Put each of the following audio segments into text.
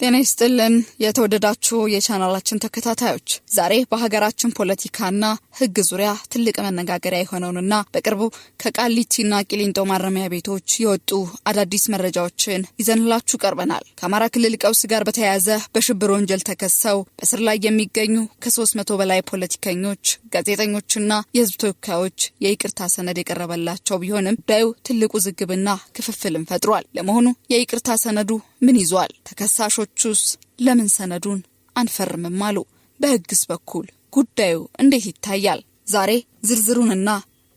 ጤና ይስጥልን የተወደዳችሁ የቻናላችን ተከታታዮች፣ ዛሬ በሀገራችን ፖለቲካና ሕግ ዙሪያ ትልቅ መነጋገሪያ የሆነውንና በቅርቡ ከቃሊቲና ቂሊንጦ ማረሚያ ቤቶች የወጡ አዳዲስ መረጃዎችን ይዘንላችሁ ቀርበናል። ከአማራ ክልል ቀውስ ጋር በተያያዘ በሽብር ወንጀል ተከሰው በእስር ላይ የሚገኙ ከ300 በላይ ፖለቲከኞች፣ ጋዜጠኞችና የሕዝብ ተወካዮች የይቅርታ ሰነድ የቀረበላቸው ቢሆንም ጉዳዩ ትልቅ ውዝግብና ክፍፍልን ፈጥሯል። ለመሆኑ የይቅርታ ሰነዱ ምን ይዟል? ተከሳሾቹስ ለምን ሰነዱን አንፈርምም አሉ? በሕግስ በኩል ጉዳዩ እንዴት ይታያል? ዛሬ ዝርዝሩንና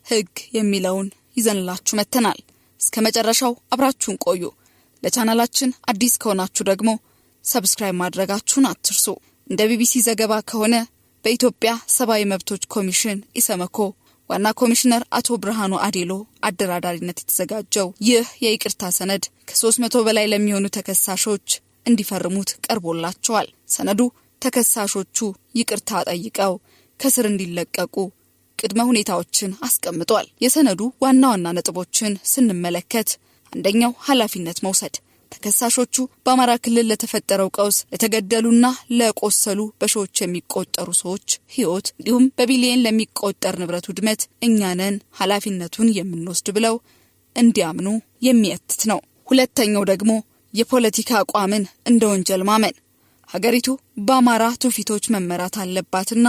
ሕግ የሚለውን ይዘንላችሁ መጥተናል። እስከ መጨረሻው አብራችሁን ቆዩ። ለቻናላችን አዲስ ከሆናችሁ ደግሞ subscribe ማድረጋችሁን አትርሱ። እንደ ቢቢሲ ዘገባ ከሆነ በኢትዮጵያ ሰብአዊ መብቶች ኮሚሽን ኢሰመኮ ዋና ኮሚሽነር አቶ ብርሃኑ አዴሎ አደራዳሪነት የተዘጋጀው ይህ የይቅርታ ሰነድ ከ300 በላይ ለሚሆኑ ተከሳሾች እንዲፈርሙት ቀርቦላቸዋል። ሰነዱ ተከሳሾቹ ይቅርታ ጠይቀው ከስር እንዲለቀቁ ቅድመ ሁኔታዎችን አስቀምጧል። የሰነዱ ዋና ዋና ነጥቦችን ስንመለከት አንደኛው ኃላፊነት መውሰድ፣ ተከሳሾቹ በአማራ ክልል ለተፈጠረው ቀውስ ለተገደሉና ለቆሰሉ በሺዎች የሚቆጠሩ ሰዎች ሕይወት እንዲሁም በቢሊየን ለሚቆጠር ንብረት ውድመት እኛ ነን ኃላፊነቱን የምንወስድ ብለው እንዲያምኑ የሚያትት ነው። ሁለተኛው ደግሞ የፖለቲካ አቋምን እንደ ወንጀል ማመን፣ ሀገሪቱ በአማራ ትውፊቶች መመራት አለባትና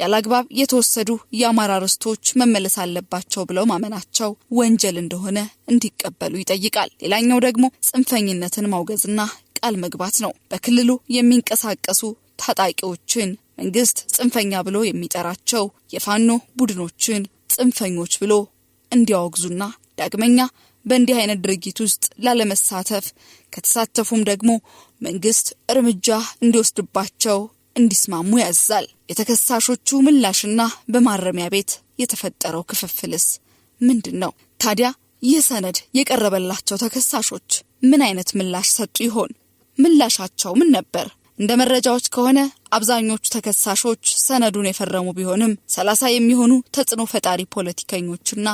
ያለአግባብ የተወሰዱ የአማራ ርስቶች መመለስ አለባቸው ብለው ማመናቸው ወንጀል እንደሆነ እንዲቀበሉ ይጠይቃል። ሌላኛው ደግሞ ጽንፈኝነትን ማውገዝና ቃል መግባት ነው። በክልሉ የሚንቀሳቀሱ ታጣቂዎችን መንግስት ጽንፈኛ ብሎ የሚጠራቸው የፋኖ ቡድኖችን ጽንፈኞች ብሎ እንዲያወግዙና ዳግመኛ በእንዲህ አይነት ድርጊት ውስጥ ላለመሳተፍ፣ ከተሳተፉም ደግሞ መንግስት እርምጃ እንዲወስድባቸው እንዲስማሙ ያዛል። የተከሳሾቹ ምላሽና በማረሚያ ቤት የተፈጠረው ክፍፍልስ ምንድን ነው? ታዲያ ይህ ሰነድ የቀረበላቸው ተከሳሾች ምን አይነት ምላሽ ሰጡ ይሆን? ምላሻቸው ምን ነበር? እንደ መረጃዎች ከሆነ አብዛኞቹ ተከሳሾች ሰነዱን የፈረሙ ቢሆንም 30 የሚሆኑ ተጽዕኖ ፈጣሪ ፖለቲከኞችና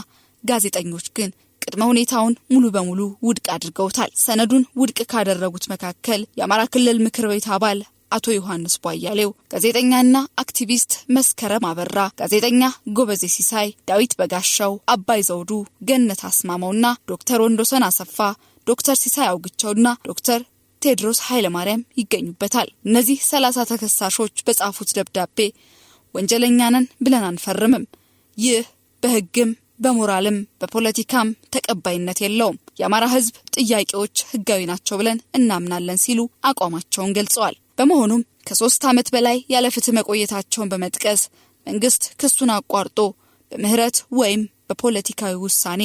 ጋዜጠኞች ግን ቅድመ ሁኔታውን ሙሉ በሙሉ ውድቅ አድርገውታል። ሰነዱን ውድቅ ካደረጉት መካከል የአማራ ክልል ምክር ቤት አባል አቶ ዮሐንስ ቧያሌው፣ ጋዜጠኛና አክቲቪስት መስከረም አበራ፣ ጋዜጠኛ ጎበዜ ሲሳይ፣ ዳዊት በጋሻው፣ አባይ ዘውዱ፣ ገነት አስማማውና ዶክተር ወንዶሰን አሰፋ፣ ዶክተር ሲሳይ አውግቸውና ዶክተር ቴድሮስ ኃይለማርያም ይገኙበታል። እነዚህ 30 ተከሳሾች በጻፉት ደብዳቤ ወንጀለኛ ነን ብለን አንፈርምም፣ ይህ በሕግም በሞራልም በፖለቲካም ተቀባይነት የለውም። የአማራ ሕዝብ ጥያቄዎች ሕጋዊ ናቸው ብለን እናምናለን ሲሉ አቋማቸውን ገልጸዋል። በመሆኑም ከ3 ዓመት በላይ ያለ ፍትህ መቆየታቸውን በመጥቀስ መንግስት ክሱን አቋርጦ በምህረት ወይም በፖለቲካዊ ውሳኔ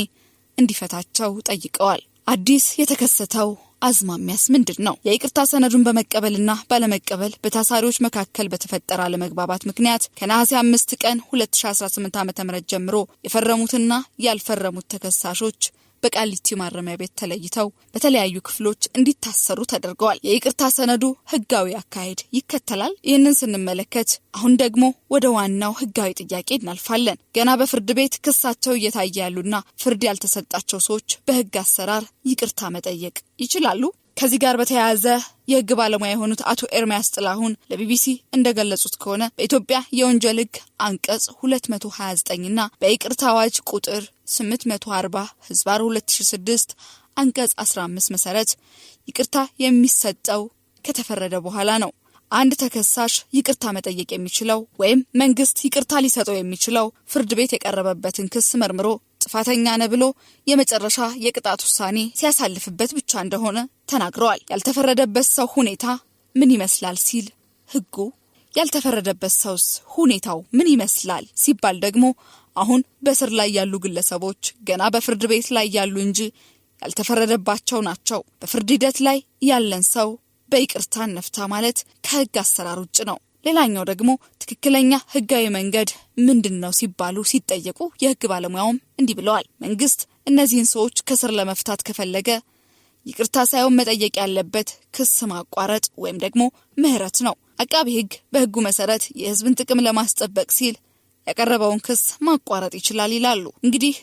እንዲፈታቸው ጠይቀዋል። አዲስ የተከሰተው አዝማሚያስ ምንድን ነው? የይቅርታ ሰነዱን በመቀበልና ባለመቀበል በታሳሪዎች መካከል በተፈጠረ አለመግባባት ምክንያት ከነሐሴ 5 ቀን 2018 ዓ.ም ጀምሮ የፈረሙትና ያልፈረሙት ተከሳሾች በቃሊቲ ማረሚያ ቤት ተለይተው በተለያዩ ክፍሎች እንዲታሰሩ ተደርገዋል። የይቅርታ ሰነዱ ህጋዊ አካሄድ ይከተላል? ይህንን ስንመለከት አሁን ደግሞ ወደ ዋናው ህጋዊ ጥያቄ እናልፋለን። ገና በፍርድ ቤት ክሳቸው እየታየ ያሉና ፍርድ ያልተሰጣቸው ሰዎች በህግ አሰራር ይቅርታ መጠየቅ ይችላሉ? ከዚህ ጋር በተያያዘ የህግ ባለሙያ የሆኑት አቶ ኤርሚያስ ጥላሁን ለቢቢሲ እንደገለጹት ከሆነ በኢትዮጵያ የወንጀል ህግ አንቀጽ 229 እና በይቅርታ አዋጅ ቁጥር 840 ህዝባር 2006 አንቀጽ 15 መሰረት ይቅርታ የሚሰጠው ከተፈረደ በኋላ ነው። አንድ ተከሳሽ ይቅርታ መጠየቅ የሚችለው ወይም መንግስት ይቅርታ ሊሰጠው የሚችለው ፍርድ ቤት የቀረበበትን ክስ መርምሮ ጥፋተኛ ነህ ብሎ የመጨረሻ የቅጣት ውሳኔ ሲያሳልፍበት ብቻ እንደሆነ ተናግረዋል። ያልተፈረደበት ሰው ሁኔታ ምን ይመስላል ሲል ህጉ፣ ያልተፈረደበት ሰውስ ሁኔታው ምን ይመስላል ሲባል ደግሞ አሁን በእስር ላይ ያሉ ግለሰቦች ገና በፍርድ ቤት ላይ ያሉ እንጂ ያልተፈረደባቸው ናቸው። በፍርድ ሂደት ላይ ያለን ሰው በይቅርታ እንፍታ ማለት ከህግ አሰራር ውጭ ነው። ሌላኛው ደግሞ ትክክለኛ ህጋዊ መንገድ ምንድን ነው ሲባሉ ሲጠየቁ የህግ ባለሙያውም እንዲህ ብለዋል። መንግስት እነዚህን ሰዎች ከስር ለመፍታት ከፈለገ ይቅርታ ሳይሆን መጠየቅ ያለበት ክስ ማቋረጥ ወይም ደግሞ ምህረት ነው። አቃቢ ህግ በህጉ መሰረት የህዝብን ጥቅም ለማስጠበቅ ሲል ያቀረበውን ክስ ማቋረጥ ይችላል ይላሉ። እንግዲህ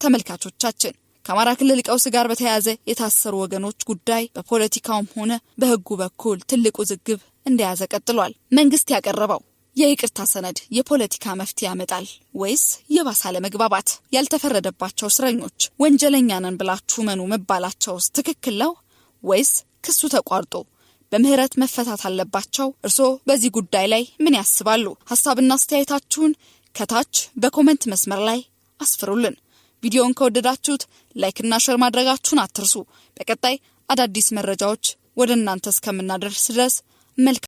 ተመልካቾቻችን፣ ከአማራ ክልል ቀውስ ጋር በተያያዘ የታሰሩ ወገኖች ጉዳይ በፖለቲካውም ሆነ በሕጉ በኩል ትልቅ ውዝግብ እንደያዘ ቀጥሏል። መንግስት ያቀረበው የይቅርታ ሰነድ የፖለቲካ መፍትሄ ያመጣል ወይስ የባሰ አለመግባባት? ያልተፈረደባቸው እስረኞች ወንጀለኛ ነን ብላችሁ እመኑ መባላቸውስ ትክክል ነው ወይስ ክሱ ተቋርጦ በምህረት መፈታት አለባቸው? እርስዎ በዚህ ጉዳይ ላይ ምን ያስባሉ? ሀሳብና አስተያየታችሁን ከታች በ comment መስመር ላይ አስፍሩልን። ቪዲዮውን ከወደዳችሁት like ና share ማድረጋችሁን አትርሱ። በቀጣይ አዳዲስ መረጃዎች ወደ እናንተ እስከምናደርስ ድረስ መልካም